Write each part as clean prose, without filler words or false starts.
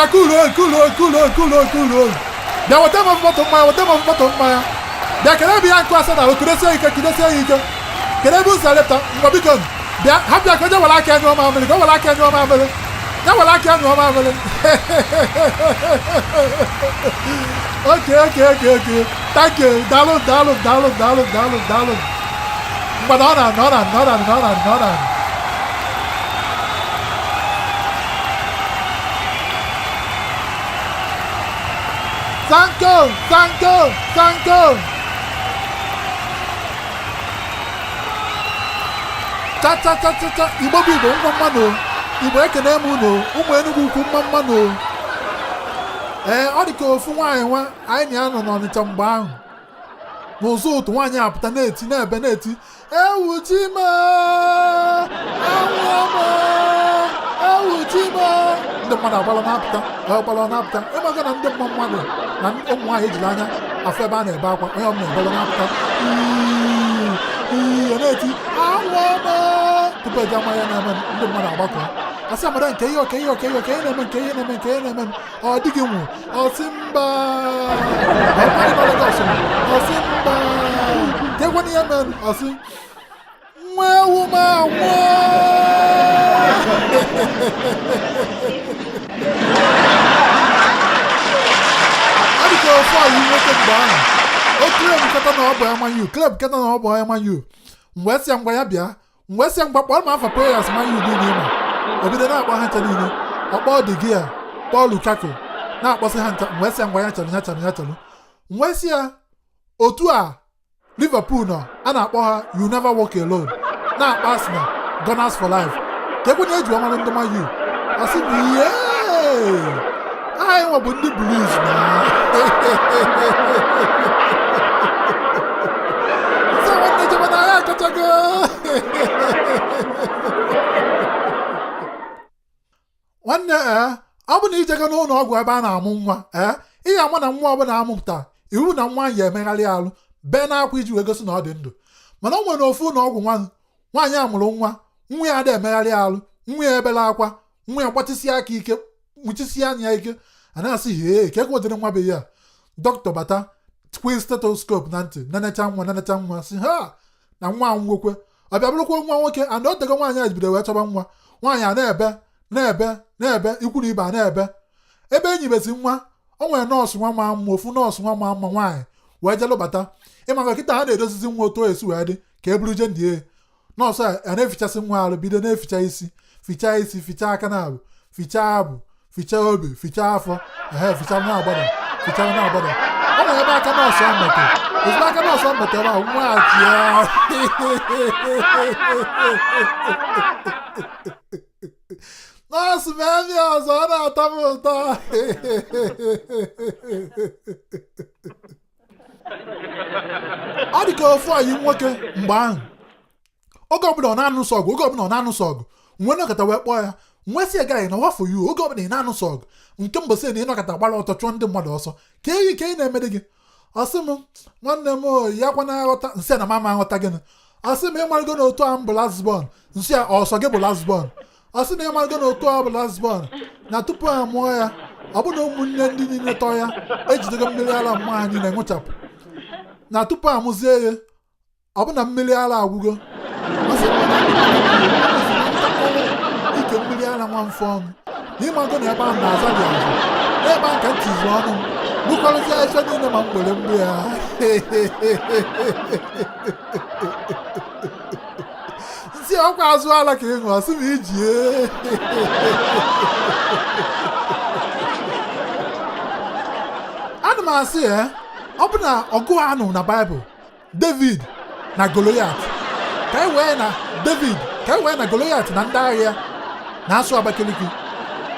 Ngwa kuluo, kuluo, kuluo, kuluo, kuluo. Bịa weta m bottle mmanya, weta m bottle mmanya. Bịa kere ebe ya nkụ asa na kudesie ike, kudesie ya ike. Kere ebe ụzọ lepụta. Ngwa biko bịa, hapụ ya ka o jee were aka ya nyụọ mamịrị, ka o were aka ya nyụọ mamịrị. Ya were aka ya nyụọ mamịrị. Okay. Thank you. Daalụ, daalụ, daalụ, daalụ, daalụ, daalụ. Ngwa na ọ na na ọ na na ọ na na ọ na na ọ na. Sanko, Sanko, Sanko. Cha cha cha cha cha. Igbo bụ Igbo, mma mma nụ. Igbo ekene m unu, ụmụ Enugu ukwu, mma mma nụ. Ee, ọ dị ka ofu nwaanyị nwa anyị na ya nọ n'Ọnịcha mgbe ahụ. N'ụzọ ụtụ nwaanyị apụta na-eti na-ebe na-eti ewu chi m anwụ m ewu chi m. Ndị mmadụ agbala na-apụta, agbala na-apụta. Ịmaga na ndị mma mmadụ na ụmụ nwaanyị ejiri anya afụ ebe a na-ebe akwa, onye ọbụla ebela na-apụta. Ii, ọ na-eti anwụ m tupu eji ama ya na-eme. Ndị mmadụ agbakọ asị amara nke ihe oke ihe oke ihe oke ihe na-eme, nke ihe na-eme, nke ihe na-eme. Ọ dịghị nwụ, ọ sị mba, ọ mmadụ nọ Lagos nwụ, ọ sị mba, ka ekwe n'ihe mere, ọ sị nwa ewu m anwụọ. Ọ dị ka ofu ọyị nwoke mgbe ahụ o claim kata na ọ bụ ya Man U, claim kata na ọ bụ ya Man U. Mgbe sị ya ngwa ya bịa, mgbe sị ya ngwa kpọrọ m afa players Man U niile ịma, o bido na-akpọ ha ncha niile. Ọ kpọọ De Gea, kpọọ Lukaku, na-akpọsị ha ncha. Mgbe sị ya ngwa ya chelụ, ya chelụ, ya chelụ. Mgbe sị ya otu a Liverpool nọ a na-akpọ ha you never walk alone, na-akpọ Arsenal Gunners for life, ka ekwe na eji ọmara ndị Man U. Ọ sị na ihe anyị nwe bụ ndị Blues na nsị nwanne jebe na anyị akachago. Nwanne, ee, ọ bụ na ijego n'ụlọ ọgwụ ebe a na-amụ nwa, ee, ị ya ama na nwa ọbụla amụpụta iwu na nwa ya emegharị alụ bee n'akwa iji wee gosi na ọ dị ndụ. Mana o nwere ofu ụlọ ọgwụ nwa nwaanyị a mụrụ nwa, nwa ya ada emegharị alụ, nwa ya ebela akwa, nwa ya gbatịsịa aka ike, nwụchisia anya ya ike, a na-asị hee ka ekwe nwa be ya. Dọkịta bata kwee stethoscope na ntị, nenecha nwa, nenecha nwa, si ha na nwa anwụgokwe. Ọ bịa bụrụkwa nwa nwoke and o tego nwaanyị a bido wee chọba nwa. Nwaanyị a na-ebe na-ebe na-ebe, ikwu na ibe a na-ebe ebe enyi bezi nwa. O nwere nọọsụ nwa ma mma, ofu nọọsụ nwa ma mma nwaanyị wee jelụbata. Ịmaka kịta ha na-edozizi nwa otu o esi wee dị ka e buru je ndị e nọọsụ a na-efichasị nwa arụ, bido na-eficha isi, fichaa isi, fichaa aka na abụ, fichaa abụ, fichaa obi, fichaa afọ, ehe, fichaa na-agbada, fichaa na-agbada. Ọ nwere ebe aka nọọsụ a metụ, ozugbo aka nọọsụ a metụ ebe ahụ, nwa a chịa. Nọọsụ mee m ya ọzọ, ọ na-atọ m ụtọ. Ọ dị ka ofu ọyị nwoke mgbe ahụ, oge ọbụla ọ na-anụsọ ọgụ, oge ọbụla ọ na-anụsọ ọgụ, nwe nọkọta wee kpọọ ya, nwe sị ya gaghị na wafọ yu, oge ọbụla ị na-anụsọ ọgụ nke mbọsị na ịnọkọta gbara ọtọ chụọ ndị mmadụ ọsọ, ka eyi ka ị na-emede gị. Ọ sị m nwanne m o, ya kwa na-aghọta nsị a na mama aghọta gịnị. Ọ sị m ịmarịgo na otu a m bụ last born. Nsị a ọsọ gị bụ last born. Ọ sị na ịmarịgo na otu a bụ last born na tupu a mụọ ya, ọ bụ na ụmụnne ndị niile tọọ ya ejidego mmiri ara mma ha niile ṅụchapụ, na tupu a mụzie ya ọ bụ na mmiri ara agwụgo. Ọ sị m na ndị mmadụ kwuru, ọ bụzi na ntakọrọ ike mmiri ara nwa mfe ọnụ na ịmago na ebe ahụ na-aza dị azụ n'ebe ahụ ka m tiziri ọnụ m bụkọrịsịa ife niile ma m were mgbu ya. Nsị ọkwa azụ ala ka ị ṅụọ, sị m ijie. Ana m asị ya ọ bụ na ọgụ a nụ na Baịbụl David na Goliat, ka e wee na David, ka e wee na Goliat na ndị agha ya na-asụ Abakaliki,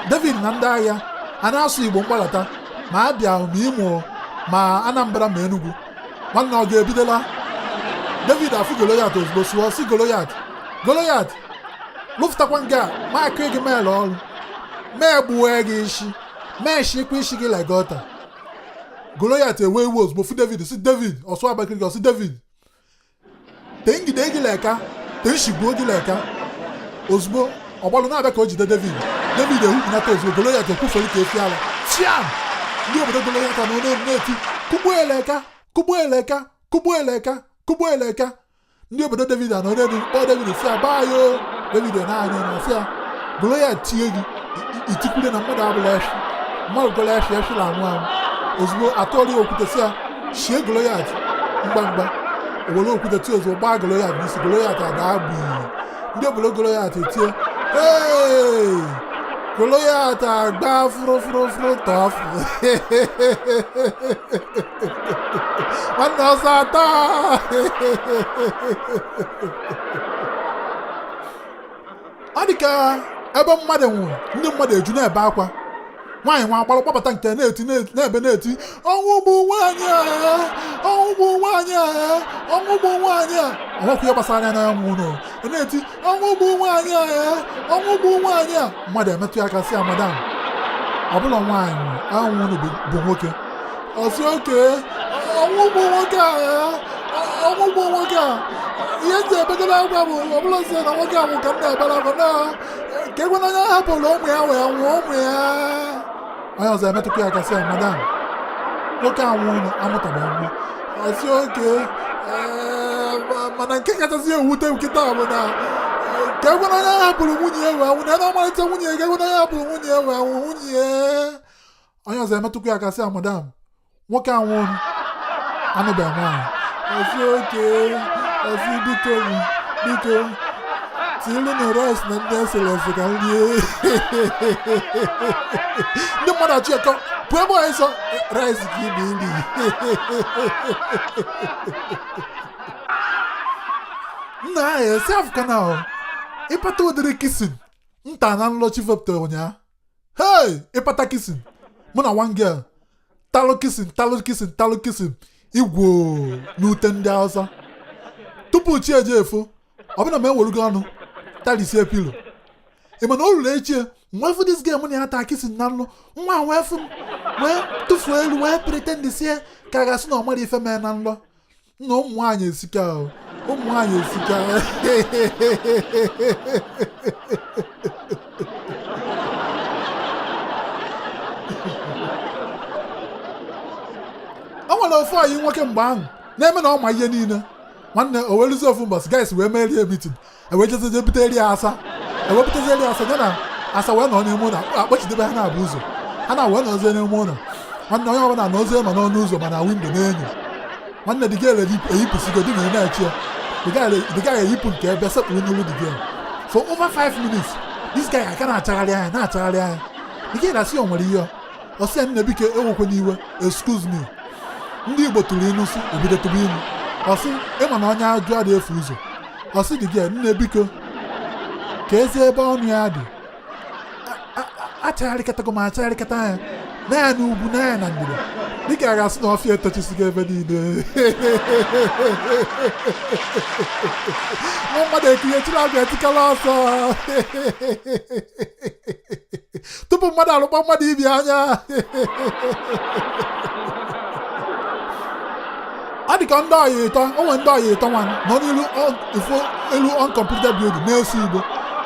David na ndị agha a na-asụ Igbo mgbalata, ma Abịa ma Imo ma Anambra ma Enugu. Nwanne, ọ ga-ebidola. David afụ Goliat ozugbo sụọ si Goliat, Goliat lụfụtakwa nga ma akụ gị meel ọrụ mee gbuwe gị isi mee shikwa isi gị legota. Goliat ewe iwe ozugbo fụ David si David ọsụ Abakaliki, ọsị David tengide gị leka tenshigbuo gị leka ozugbo. Ọgbalụ na-abịa ka o jide David. David ehupụnata ozugbo, Goloyat ekwufere ka efi ala. Fiam! Ndị obodo Goloyat nọ n'elu na-eti, "Kugbuo eleka, kugbuo eleka, kugbuo eleka, kugbuo eleka!" Ndị obodo David anọ n'elu kpọọ David, sị ya baa yo. David na-anya na sị ya, Goloyat tie gị, itikwure na mmadụ abụla eshi, mmadụ gọla eshi, eshi la anwụ anwụ. Ozugbo atụọrọ ya okwute, sị ya shie Goloyat mgba mgba. O were okwute tie, ozugbo gbaa Goloyat n'isi, Goloyat adaa gbii. Ndị obodo Goloyat etie, "Ee, Goloyat agba fụrụ fụrụ fụrụ tọfụ!" Nwanne, ọsọ ata. Ọ dị ka ebe mmadụ nwụrụ, ndị mmadụ eju na-ebe akwa. Nwaanyị nwa agbara gbabata nke na-eti, na-ebe, na-eti, "Ọnwụ bụ nwaanyị a, ọnwụ bụ nwaanyị a, ọnwụ bụ nwaanyị a!" Ọnwekwa ihe gbasara ya na ọnwụ ụlọ. Ọ na-eti, "Ọnwụ bụ nwaanyị a, ọnwụ bụ nwaanyị a!" Mmadụ emetụ ya aka, sị ya, "Madam, ọ bụla nwaanyị nwụrụ, ọnwụ unu bụ nwoke." Ọ sị, "Oke ọnwụ bụ nwoke a, ọnwụ bụ nwoke a. Ihe m ji ebegara akwa bụ ọ bụla sị na nwoke a nwụ ka m na-ebere akwa na ka ekwe na onye hapụrụ ụmụ ya wee nwụọ ụmụ ya." Onye ọzọ emetụkwa ya aka, sị ya, "Madam, nwoke a nwụrụ amụtabeghị nwa." Ọ sị, "Oke, mana nke kachasị ewute m kịta bụ na ka ekwe na onye hapụrụ nwunye ya wee nwụ na na ọmalịcha nwunye ya, ka ekwe na onye hapụrụ nwunye ya wee nwụ nwunye ya." Onye ọzọ emetụkwa ya aka, sị ya, "Madam, nwoke a nwụrụ anụbeghị nwaanyị." Ọ sị, "Oke." Ọ sị, "Biko, biko, tiilu rice na ndị esere ese ka m rie." Ndị mmadụ achị ekọ pụọ ebe anyị sọ rice ka ibe iri. Nna anyị esi afụka na ịpata ụdịrị kissing nta na nlọchi fepụtara ụnyaahụ. Hey, ịpata kissing mụ na one girl talụ kissing, talụ kissing, talụ kissing igwo n'ute ndị Hausa tupu chi eje efo. Ọbụna ma ewerugo ọnụ talisie pillow. Ị ma na o ruru echie wee fụ this girl mụ na ya taa kissing na nlụ nwa, wee fụ m, wee tụfuo elu, wee pretend sie ka a ga-asị na ọ mara ife mee na nlọ. Na ụmụ nwaanyị esika o, ụmụ nwaanyị esika. O nwere ofu ọyị nwoke mgbe ahụ na-eme na ọ ma ihe niile. Nwanne, o weluzi ofu mbọsị, guys wee merie meeting, ewee jezie butere ya asa, ewee buteziere ya asa, ya na asa wee nọ n'ime ụlọ, akpọchidebe ha na-abụ ụzọ ha na wee nọzie n'ime ụlọ. Nwanne, onye ọbụla nọzie ma n'ọnụ ụzọ ma na window na-enyo. Nwanne, the girl eyipụsigo di na na-echi ya. The guy eyipụ nke ebe sekpuru n'olu the girl for over 5 minutes. This guy aka na-achagharị anya, na-achagharị anya. The girl asị o nwere ihe ọ sị ya, "Nne, biko, ewekwe n'iwe, excuse me." Ndị Igbo tụrụ inu sị obido tụrụ inu. Ọ sị, ịma na onye ajụ adịghị efu ụzọ. Ọ sị the girl, "Nne, biko, ka ezi ebe ọnụ ya dị. Achagharịkọtago m, achagharịkọta anya na ya n'ugwu, na ya na ndịda, dịka a ga-asị na ọfịa etochisigo ebe niile." Nwa mmadụ ekunyechiri abịa etikala ọsọ tupu mmadụ alụkpọ mmadụ ibi anya. Ọ dị ka ndị ọyị ịtọ. O nwere ndị ọyị ịtọ nwa nọ n'ilu ifo elu uncompleted building na-ese igbo,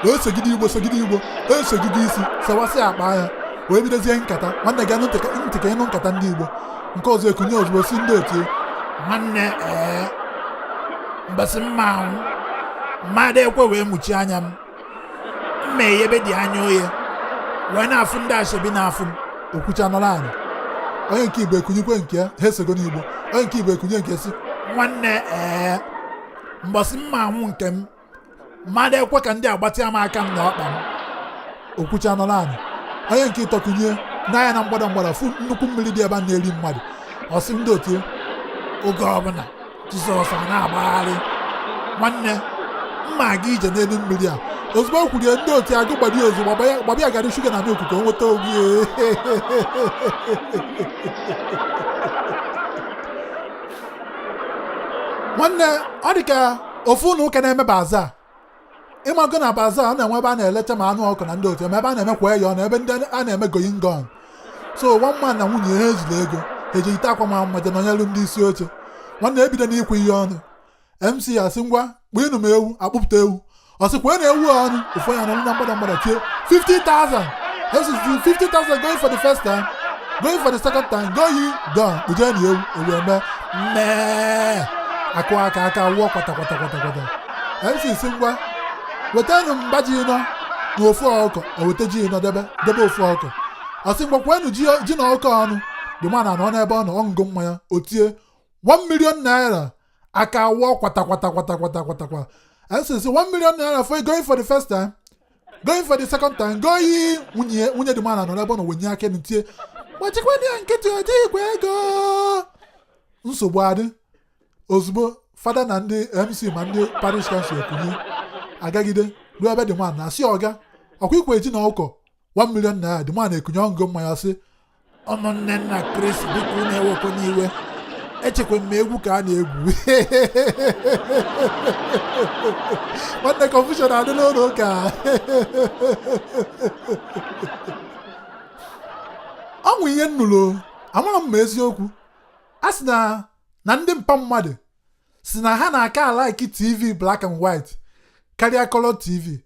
wee segide igbo, segide igbo, esegide isi, sewasị akpa anya, wee bidozie nkata. Nwanne, gee ntị ka ịnụ nkata ndị Igbo. Nke ọzọ ekunye ozugbo, si ndị otu, "Nwanne, ee, mbọsị mma anwụ, mmadụ ekwe wee mụchi anya m, mma eyebe dị anya oye wee na-afụ ndị ashebi na-afụ m." Okwucha nọrọ anyị. Onye nke Igbo ekunyekwe nke ya, ha esego n'igbo. Onye nke Igbo ekunye nke si, "Nwanne, ee, mbọsị mma anwụ nke m, mmadụ ekwe ka ndị agbatịa m aka m na ọkpa m." Okwucha nọrọ anyị. Onye nke ịtọ kunye n'anya na mgbada mgbada, fụ nnukwu mmiri dị ebe a na-eri mmadụ. Ọ sị ndị otu, "Oge ọbụla Jizọs a na-agbagharị, nwanne, mma aga ije n'elu mmiri a." Ozugbo o kwuru ya, ndị otu agụ gbado ya ozugbo, gbaba ya garị shuga na milk ka o nweta ogwu. Nwanne, ọ dị ka ofu ụlọ ụka na-eme bazaar. Ịmago na bazaar a na-enwe ebe a na-elecha ma anụ ọkụ na ndị otu, ma ebe a na-eme kwa ya na ebe ndị a na-eme going gone. So one man na nwunye ha ejiri ego eji ite akwa ma mma je nọnyelu ndị isi oche. Nwanne, ebido n'ikwu ihe ọnụ. MC asị, "Ngwa, kpụịnụ m ewu." Akpụpụta ewu. Ọ sị kwee na ewu a ọnụ. Ofu onye anọlụ na mgbada mgbada tie 50,000. MC sị 50,000 going for the first time, going for the second time, going down. Kpụjee na ewu, ewu eme mmee, akụ aka, aka wụọ kwata kwata kwata kwata. MC sị ngwa, wetanụ mba ji ịnọ na ofu ọkụkọ. O weta ji ịnọ, debe debe ofu ọkụkọ. Ọ sị ngwa, kwenụ ji ji na ọkụkọ ọnụ. The man anọ n'ebe ọ nọ ọṅụgo mmanya, o tie 1 million naira, aka wụọ kwata kwata kwata kwata kwata kwata. MC sị 1 million naira for going for the first time, going for the second time, going. Nwunye the man anọ n'ebe ọ nọ wenye aka elu tie, gbachikwa ya nkịtị, ọ dịghịkwa ego. Nsogbu adị. Ozugbo fada na ndị MC ma ndị parish council ekunye agagide ruo ebe the man na-asị, ọga, ọkwa ikwe ji na ọkụkọ 1 million naira. The man ekunye ọṅụgo mmanya, sị, ụmụnne nna Kristi, biko unu ewekwa n'iwe, echekwa m egwu ka a na-egwu. Nwanne, confusion adị n'ụlọ ụka. Ọ nwe ihe nnụrụ, amara m ma eziokwu. A sị na ndị mpa mmadụ si na ha na-aka a-like TV black and white karịa color TV,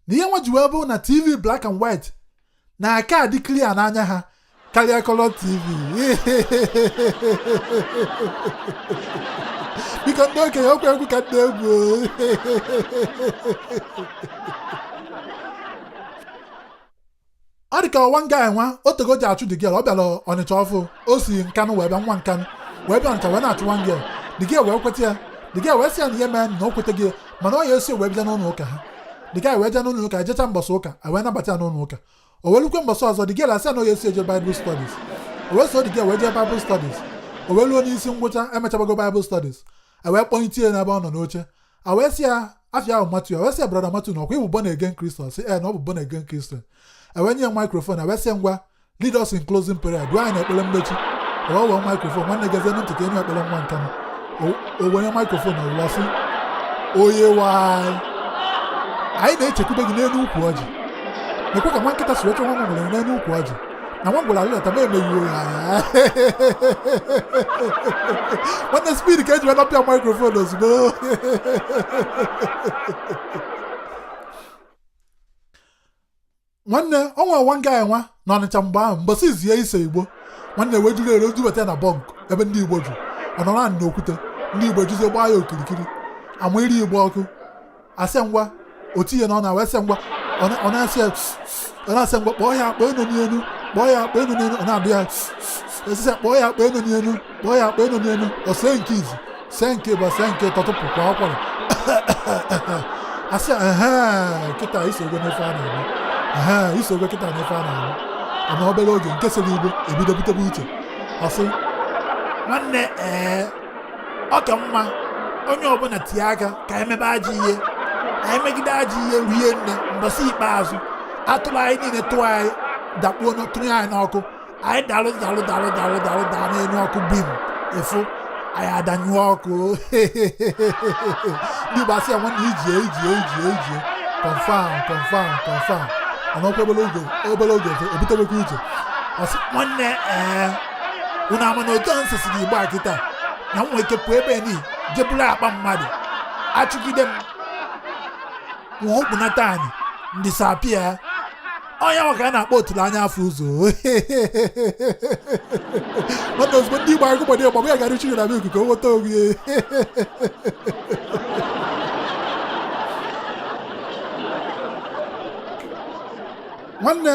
na ihe nwa ji wee bụ na TV black and white na-aka adị clear n'anya ha karịa color TV. Biko ndị okenye, okwu egwu ka ndị egwu. Ọ dị ka ọwa nga nwa otego ji achụ the girl. Ọ bịara Ọnịcha ọfụ, o si Nkanụ wee bịa, nwa Nkanụ wee bịa Ọnịcha wee na-achụ one girl. The girl wee kweta ya. The girl wee sị ya na ihe mee na o kweta gị, mana ọ ya esi wee bịa n'ụlọ ụka ha. The guy wee jee n'ụlọ ụka, ejecha mbọsị ụka, wee nabata ya n'ụlọ ụka. O wee lukwe mbọsị ọzọ, the girl asị ya na ọ ya esi eje Bible studies. O wee so the girl wee jee Bible studies. O wee luo n'isi ngwụcha, emechabago Bible studies, e wee kpọnye ya n'ebe ọ nọ n'oche. A wee sị ya afịa ahụ Matthew, a wee sị ya, Brother Matthew, na ọkwa ịbụ born again Christian? Sị ee, na ọ bụ born again Christian. E wee nye ya microphone, a wee sị ya, ngwa, lead us in closing prayer, duo anyị n'ekpere mmechi. O wee wee microphone. Nwanne, gezie ntị ka enye ekpere nwa nkanụ. O were microphone, o wee sị, onye nwe anyị, anyị na-echekwube gị n'elu ukwu ọjị. Mekwe ka nwa nkịta si wee chọọ nwa ngwere n'elu ukwu ọjị, na nwa ngwere alụlata ma emeghiwo ya anya. Nwanne, speed ka eji wee nọpịa microphone ozugbo. Nwanne, o nwere nwa nga nwa na Ọnịcha mgbe ahụ, mbọsị izie ise igbo. Nwanne, wee juru ero jubata ya na bunk ebe ndị Igbo ju. Ọ nọrọ anị n'okwute, ndị Igbo juzie gbaa ya okirikiri, ama iri igbo ọkụ. Asị ngwa, o tinye na ọ na wee sị ngwa, ọ na-asị ngwa, kpọọ ya, kpọọ enu n'elu, kpọọ ya, kpọọ enu n'elu. Ọ na-adụ ya osisi, kpọọ ya, kpọọ enu n'elu, kpọọ ya, kpọọ enu n'elu. Ọ see nke izi, see nke ịbụ, see nke tọtụpụ kwa akwara. Asị ehe, kịta isogo n'ife a na-eme. Ehe, isogo kịta n'ife a na-eme. Ana obere oge nke siri igbo ebido butebe uche. Ọ sị, nwanne, ee, ọ ka mma onye ọbụla tie aka ka anyị mebe ajọ ihe, anyị megide ajọ ihe rie nne. Mbọsị ikpeazụ, atụrụ anyị niile tụọ anyị dakpuo, tụnye anyị n'ọkụ, anyị dalụ dalụ dalụ dalụ dalụ daa n'elu ọkụ gbim efu, anyị adanyụọ ọkụ. Ndị Igbo asị ya, nwanne, ijie ijie ijie ijie, confirm, confirm, confirm. Ọnọkwa obere oge, obere oge ọzọ ebutebekwa uche. Ọ sị, nwanne, ee, unu ama na otu a nsịsị gị igbo a kịta na m nwee ike pụọ ebe ni jebulu akpa mmadụ, achụgide m nwa okpunata anyị ndị sapịa onye nwa ka a na-akpọ otulu anya afọ ụzọ. Nwanne, ozugbo ndị Igbo agụ gbado gbagbo ya gara uchi na ikuku o nweta onwe. Nwanne,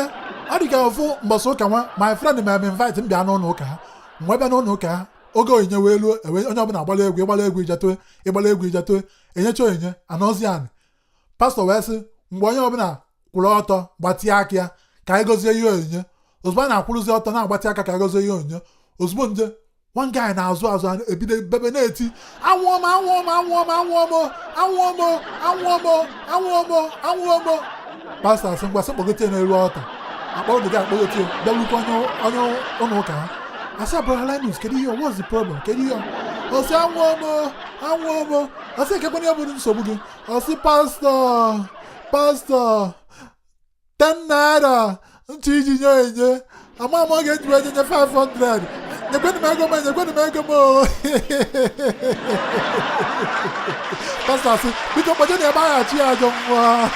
ọ dị ka ofu mbọsị ụka nwa, my friend ma m invite m bịa n'ụlọ ụka ha. Mgbe bịa n'ụlọ ụka ha, oge onyinye wee luo, ewe onye ọbụla agbala egwu, ịgbala egwu ijetoe, ịgbala egwu ijetoe, enyecha onyinye, anọzi anị. Pastọ wee sị, mgbe onye ọbụla kwụrụ ọtọ gbatịa aka ya ka anyị gọzie ihe onyinye. Ozugbo a na-akwụrụzi ọtọ na-agbatị aka ka anyị gọzie ihe onyinye, ozugbo nje one guy na-azụ azụ ebido bebe na-eti, anwụọ m, anwụọ m, anwụọ m, anwụọ m, anwụọ m, anwụọ m, anwụọ m, anwụọ m. Pastọ asị ngwa, sị kpọgote n'elu ọta. Akpọrọ gị akpọgote, bịarukwa onye onye ụlọ ụka ha, asị, Brother Linus, kedu ihe? What's the problem? Kedu ihe? Ọ sị, anwụọ m, anwụọ m. Ọ sị, ekekwana ihe bụ nsogbu gị? Ọ sị, pastọ, pastọ, 10 naira nchọ iji nye onyinye, ama m oge eji wee nye 500. Nyekwenụ m ego m, nyekwenụ m ego m o. Pastọ asị, biko kpọje na ebe a achị ya ajọ mmụọ.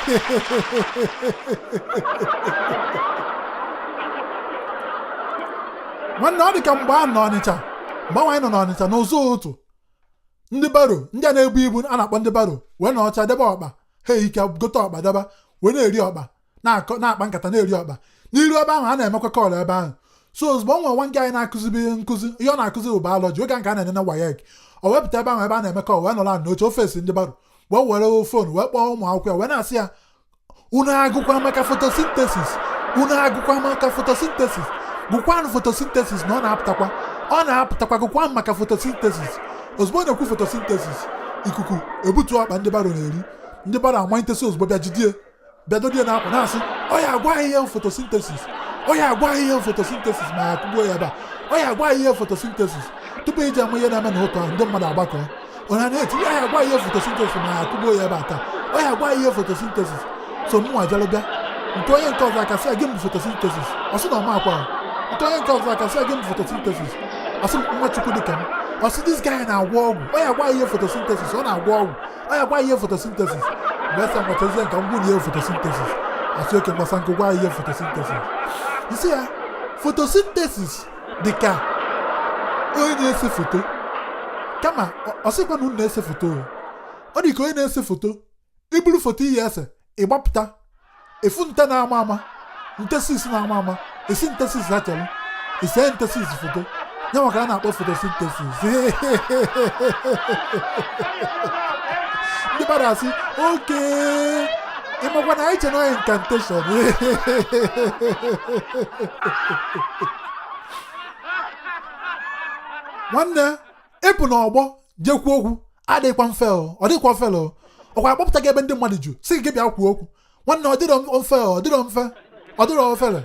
Nwanne, ọ dị ka mgbe a nọ n'Ọnịcha, mgbe anyị nọ n'Ọnịcha n'ụzọ ụtụ, ndị barrow, ndị a na-ebu ibu a na-akpọ ndị barrow, wee na ọcha debe ọkpa ha, ike gote ọkpa debe, wee na-eri ọkpa, na-akọ, na-akpa nkata, na-eri ọkpa n'iru ebe ahụ a na-emekwa call ebe ahụ. So ozugbo o nwere nwa nke anyị na-akụzibi nkụzi, ihe ọ na-akụzi bụ biology. Oge nke a na-enene WAEC, o wepụta ebe ahụ ebe a na-eme call, wee nọrọ n'oche ofesi ndị barrow, wee were phone wee kpọọ ụmụ akwụkwọ ya, wee na-asị ya, unu agụkwa maka photosynthesis? Unu agụkwa maka photosynthesis? Gụkwanụ photosynthesis, na ọ na-apụtakwa, ọ na-apụtakwa. Gụkwa maka photosynthesis. Ozugbo ọ na-ekwu photosynthesis, ikuku ebutu ọkpa ndị barrow na-eri. Ndị barrow amalitesi ozugbo bịa jidie, bịa dodie na akwa, na-asị, ọ ya agwa anyị ihe photosynthesis, ọ ya agwa anyị ihe photosynthesis, ma ya kụgbuo ya ebe a, ọ ya agwa anyị ihe photosynthesis. Tupu iji ama ihe na-eme na ụtọ ahụ, ndị mmadụ agbakọ, onye na-eti, ya ya agwa ihe photosynthesis, ma ya akụgbuo ya ebe a taa, ọ ya agwa ihe photosynthesis. So mụnwa jelụ bịa nke onye nke ọzọ aka, sị ya, gị m bụ photosynthesis? Ọ sị na ọma akwa. Nke onye nke ọzọ aka, sị ya, gị m bụ photosynthesis? Ọ sị m, nwa Chukwu dịka m. Ọ sị, this guy na-agwọ ọgwụ, ọ ya agwa ihe photosynthesis, ọ na-agwọ ọgwụ, ọ ya agwa ihe photosynthesis. Mgbe esa nwetazie nka ngwụ na ihe photosynthesis, asị oke mgbasa nkụ gwa ihe photosynthesis. Nsị ya, photosynthesis dị ka onye na-ese foto, kama ọ sịkwa na unu na-ese foto o. Ọ dị ka onye na-ese foto. Iburu foto iyi ese, ịgbapụta efu nte na-ama ama, nte sis na-ama ama, esi nte sis achọrọ ise nte sis foto ya, maka a na-akpọ photosynthesis. Ndị mmadụ asị, oke ịmakwa na anyị che na incantation. Nwanne, ịpụ n'ọgbọ jekwuo okwu adịghịkwa mfe o, ọ dịghịkwa mfe o. Ọkwa akpọpụta gị ebe ndị mmadụ ju, sị gị bịa kwuo okwu. Nwanne, ọ dịrọ mfe, ọ dịrọ mfe, ọ dịrọ ofere.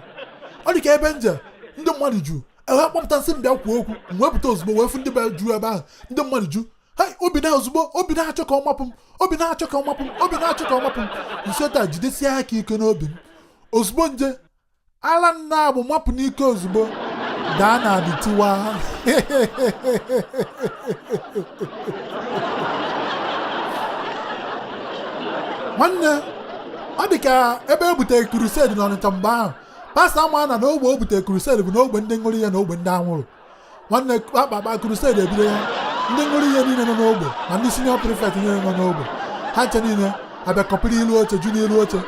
Ọ dị ka ebe nje ndị mmadụ ju, ewee kpọpụta, nsị m bịa kwuo okwu. M wepụta ozugbo, wee fụ ndị be ju ebe ahụ, ndị mmadụ ju hai obi na ozugbo, obi na-achọ ka ọ mapụ m, obi na-achọ ka ọ mapụ m, obi na-achọ ka ọ mapụ m. Nso taa, jidesie aka ike n'obi m. Ozugbo nje ala nna bụ mapụ n'ike, ozugbo daa na adị tiwa. Nwanne, ọ dị ka ebe e butere crusade n'Ọnịcha mgbe ahụ. Pastọ ama na n'ogbe o butere crusade bụ n'ogbe ndị ṅụrụ ihe na ogbe ndị anwụrụ. Nwanne, akpakpa crusade ebido ya, ndị ṅụrụ ihe niile nọ n'ogbe, ma ndị senior prefect niile nọ n'ogbe, ha nche niile abịa kọpịrị ilu oche, ju n'ilu oche.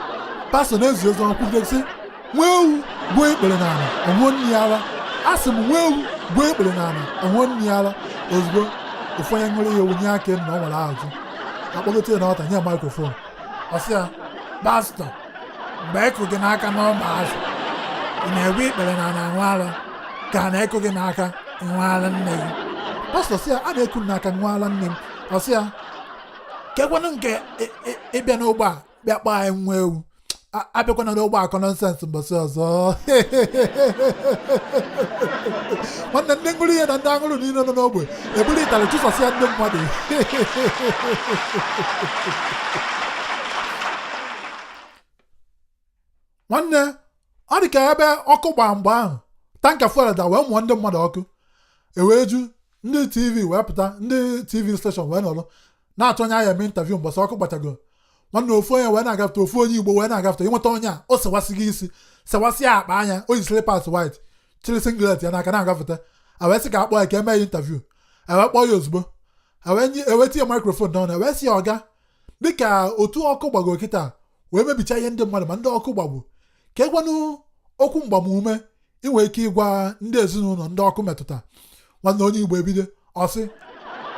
Pastọ na-ezi ozi ọma, kwugide sị, nwa ewu gbuo ikpere n'ala, ọṅụọ nne ya ara. A sị m, nwa ewu gbuo ikpere n'ala, ọṅụọ nne ya ara. Ozugbo ofu onye ṅụrụ ihe wunye aka elu na ọ nwere ajụ, akpọgote ya n'ọta, nye microphone. Ọ sị ya, pastọ, mgbe ekụ gị n'aka n'ọma azụ, ị na-egbu ikpere n'ala aṅụ ara, ka a na-ekụ gị n'aka ṅụọ ara nne gị? Pastọ sị ya, a na-eku m n'aka ṅụọ ara nne m. Ọ sị ya, kekwanụ nke ịbịa n'ogbe a bịa kpọọ anyị nwa ewu? Abịakwana n'ogbe akọ nonsense mbọsị ọzọ. Nwanne, ndị ṅụrụ ihe na ndị aṅụrụ niile nọ n'ogbe eburu ịtarị chụsasịa ndị mmadụ. Nwanne, ọ dị ka ebe ọkụ gbaa mgbe ahụ, tanker fuel da wee mụọ ndị mmadụ ọkụ, ewee ju ndị TV wee pụta, ndị TV station wee nọrọ na-achọ onye agha eme interview mbọsị ọkụ gbachago. Nwanne, ofu onye wee na-agafete, ofu onye Igbo wee na-agafete, ịnweta onye a, o sewasịghị isi, sewasịa akpa anya, o yi slippers white, chịrị singlet ya n'aka na-agafete. A wee sị ka akpọ ya ka eme ya interview. A wee kpọọ ya ozugbo, a wee nye, ewee tinye microphone n'ọnụ, wee sị ya, ọga, dịka otu ọkụ gbago kịta wee mebicha ihe ndị mmadụ, ma ndị ọkụ gbagbu, ka ekwenụ okwu mgbamume ị nwere ike ịgwa ndị ezinụlọ ndị ọkụ metụta. Nwanne, onye Igbo ebido, ọsị,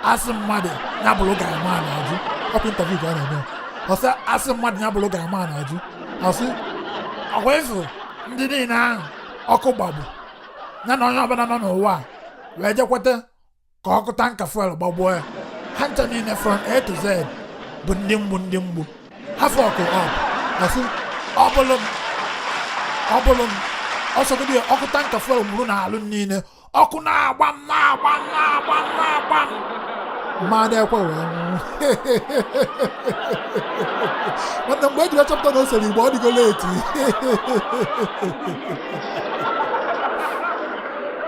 asị mmadụ ya bụrụ ga-ama na ajụ ọkụ. Interview ka a na-eme. Ọsị, asị mmadụ ya bụrụ ga-ama na ajụ. Ọsị, ọkwa ịfụ ndị niile ahụ ọkụ gbagbu ya na onye ọbụla nọ n'ụwa a wee jekweta ka ọkụ tanker fuel gbagbuo ya, ha ncha niile from A to Z bụ ndị mgbu, ndị mgbu ha fuck up. Asị, ọ bụlụ m, ọ bụlụ m, ọsọgodi ya, ọkụ tanker fuel gburu n'alụ niile, ọkụ na-agba m, na-agba m, na-agba m, na-agba m, mmadụ ekwe wee nwụ. Nwanne, mgbe ejiri chọpụta na o sere igbo, ọ dịgo late.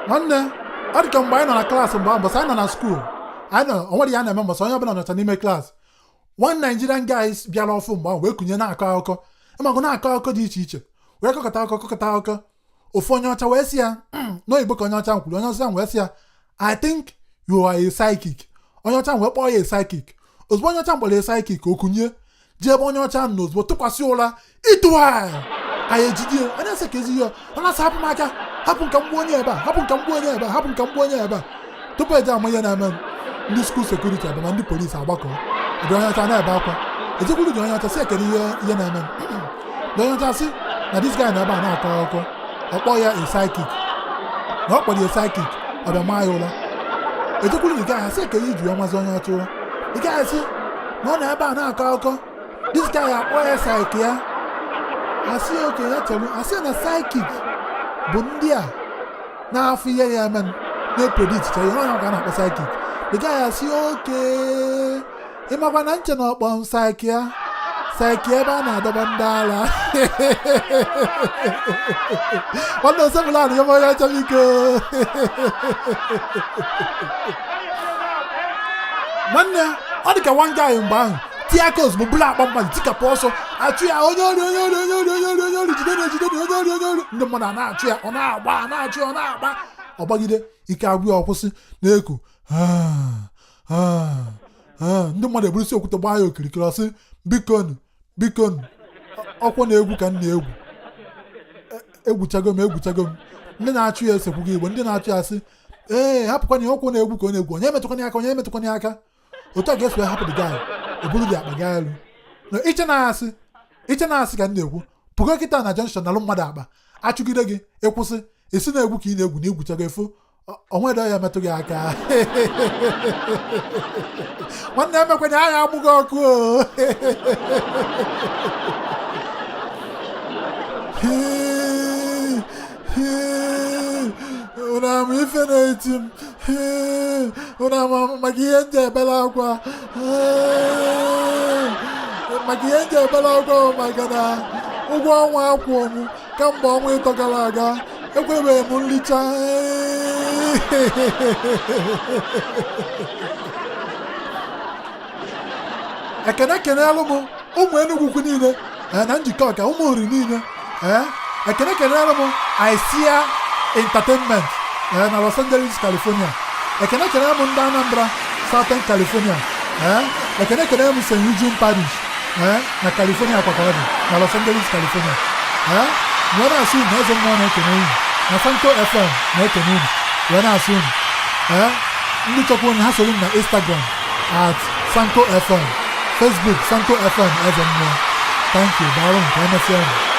Nwanne. Ọ dị ka mgbe anyị nọ na klaasị, mgbe ahụ mbọsị anyị nọ na school, anyị nọ, o nwere ya na-eme mbọsị onye ọbụla nọcha n'ime klaasị. One Nigerian guys bịara ọfụ mgbe ahụ wee kunye na-akọ akụkọ, ịmagụ, na-akọ akụkọ dị iche iche, wee kọkọta akụkọ, kọkọta akụkọ. Ofu onye ọcha wee sị ya n'oyibo ka onye ọcha kwuru, onye ọcha wee sị ya, "I think you are a psychic." Onye ọcha wee kpọọ ya a psychic. Ozugbo onye ọcha kpọrọ ya psychic, o kunye jee ebe onye ọcha nọ ozugbo tụkwasị ụra ịtụwa anyị ejide ya. Onye sị ka ezi ihe ọ na-asị, "Hapụ m aka, hapụ nka mgbu onye ebe a, hapụ nka mgbu onye ebe a, hapụ nka mgbu onye ebe a." Tupu eje ama ihe na-eme, ndị school security abịa ma ndị polisi agbakọ. Dị onye ọcha na-ebe akwa, ejekwuru dị onye ọcha sị ekele ihe ihe na-eme. Dị onye ọcha sị na this guy na ebe a na-akọ akụkọ, ọ kpọọ ya a psychic, na ọ kpọrọ ya psychic, ọ bịa maa ya ụra. Ejekwuru the guy sị ekele iji ya mazi onye ọcha ụra. The guy sị na ọ na ebe a na-akọ akụkọ, this guy akpọ ya psychic ya. Asị oke ya chere, asị na psychic bụ ndị a na-afụ ihe ya eme, na-epredict chere ihe onye ka a na-akpọ psychic. The guy asị oke ịmakwa na nche na ọkpọ m psychic ya, psychic ebe a na-adọba ndị ala. Nwanne osebụla ya onye ọcha, biko. Nwanne, ọ dị ka one guy mgbe ahụ tie aka ozugbo bụrụ akpa mmadụ tikapụ ọsọ, achụ ya, "Onye ori, onye ori, onye ori, onye ori, onye ori, jide na, jide na, onye ori, onye ori!" Ndị mmadụ a na-achụ ya, ọ na-agba, a na-achụ ya, ọ na-agba, ọ gbagide, ike agwụ ya, ọ kwụsị na-eku "Ah, ah, ah." Ndị mmadụ eburusi okwute gbaa ya okirikiri. Ọ sị, "Bikonu, bikonu, ọkwọ na-egwu ka m na-egwu, egwuchago m, egwuchago m." Ndị na-achụ ya esekwu gị igbo, ndị na-achụ ya sị, "Ee, hapụkwana ya, ọkwụ na-egwu ka ọ na-egwu, onye emetụkwana ya aka, onye emetụkwana ya aka." Otu a ga-esi wee hapụ the guy, o buru dị akpa gaa elu. Na iche na-asị, iche na-asị ka m na-ekwu, pụgo kịta na junction nalụ mmadụ akpa, achụgide gị, ịkwụsị esi na-egwu ka ị na-egwu na igwuchago efu onwedo ya metụ gị aka. Nwanne, emekwana agha amụghị ọkụ o. Unu ama ife na-eti m? Unu ama maka ihe nji ebere akwa? Maka ihe nji ebere akwa bụ maka na ụgwọ ọnwa akwụ m kamgbe ọnwa 3 gara aga ekwebeghị m nlicha. Ekene kenelụ m ụmụ Enugwu ukwu niile na Njikọka, ụmụ Nri niile. Ee, ekene kenelụ m Isia Entertainment na Los Angeles, California. Ekene kenelụ m ndị Anambra, Southern California. Ee, ekene kenelụ m St. Eugene Parish na California kwakwara na Los Angeles, California. Ee, wee na-asị unu na eze mmụọ na-ekene unu, na Sanko FM na-ekene unu, wee na-asị unu, ee, ndị chọkwa unu ha soro m na Instagram @SankoFM, Facebook Sanko FM Eze Mmụọ. Thank you, daalụ, nke emesịa unu.